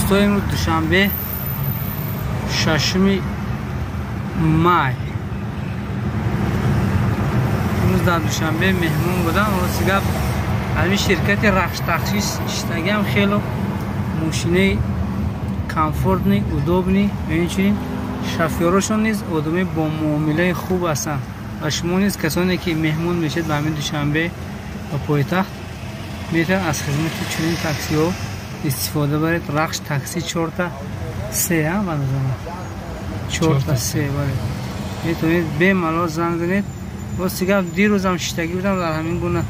Дӯстои, имрӯз душанбе, 6 май. Имрӯз дар Душанбе меҳмон будам. Рости гап, ҳамин ширкати Рахш такси иштагиам хело мошинаи комфортный, удобный ва инчунин шофёрошон низ одамои бо муомилаи хуб ҳастанд. Ва шумо низ, касоне ки меҳмон мешед ба ҳамин Душанбе ва пойтахт, метавонед аз хизмати чунин таксиҳо истифода баред. Рахш такси чорта се ба назарам, чорта се, бале, метавонед бемалол занг занед. Рости гап, дирӯзам шиштагӣ будам дар ҳамин гуна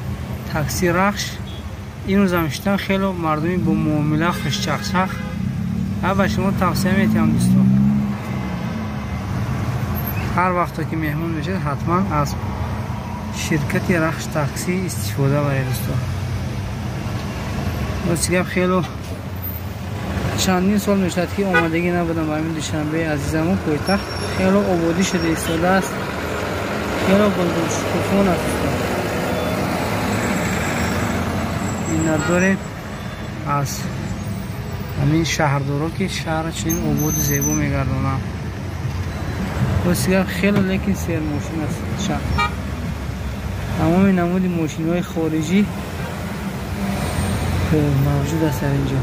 такси Рахш, имрӯзам шиштам, хело мардуми бо муомила, хушчахчах. Ба шумо тавсия метиҳам, дӯстон, ҳар вақто ки меҳмон мешед, ҳатман аз ширкати Рахш таксӣ истифода баред, дӯстон. Рости гап, хело чандин сол мешавад, ки омадагӣ набудам ба ҳамин Душанбеи азизаму пойтахт. Хело ободӣ шуда истодааст, хело гулгулшукуфон аст, дӯстон. Миннатдорем аз ҳамин шаҳрдоро, ки шаҳрро чунин ободу зебо мегардонанд. Рости гап, хело лекин сермошин аст шаҳр, тамоми намуди мошинҳои хориҷӣ мавҷуд аст дар инҷо.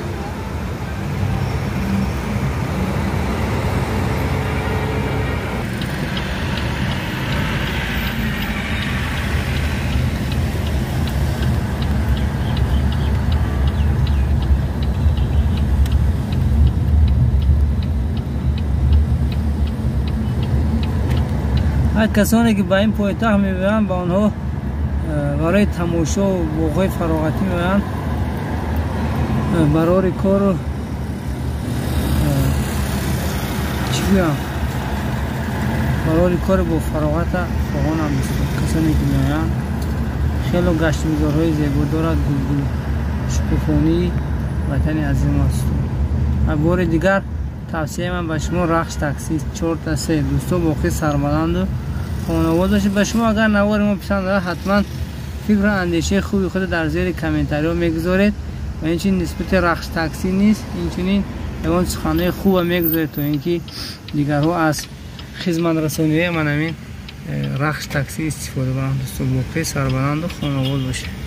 Ҳар касоне ки ба ин пойтахт мебиёянд, ба онҳо барои тамошо боғҳои фароғатӣ меоянд, барори кору чӣ гӯям, барори кори бо фароғата хоҳонам. Дӯстон, касоне ки меоянд, хело гаштугузорҳои зебо дорад, гулгул шукуфонии ватани азим аст. Ва бори дигар тавсияи ман ба шумо Рахш такси чорта се. Дӯстон, боқӣ сарбаланду хонавод бошед. Ба шумо агар навори мо писанд дорад, ҳатман фикру андешаи хуби худро дар зери комментариҳо мегузоред ва инчунин нисбати Рахш таксӣ низ инчунин ягон суханҳои хуба мегузоред, то ин ки дигарҳо аз хизматрасониҳои ман ҳамин Рахш таксӣ истифода баранд. Дӯстон, боқӣ сарбаланду хонавод бошед.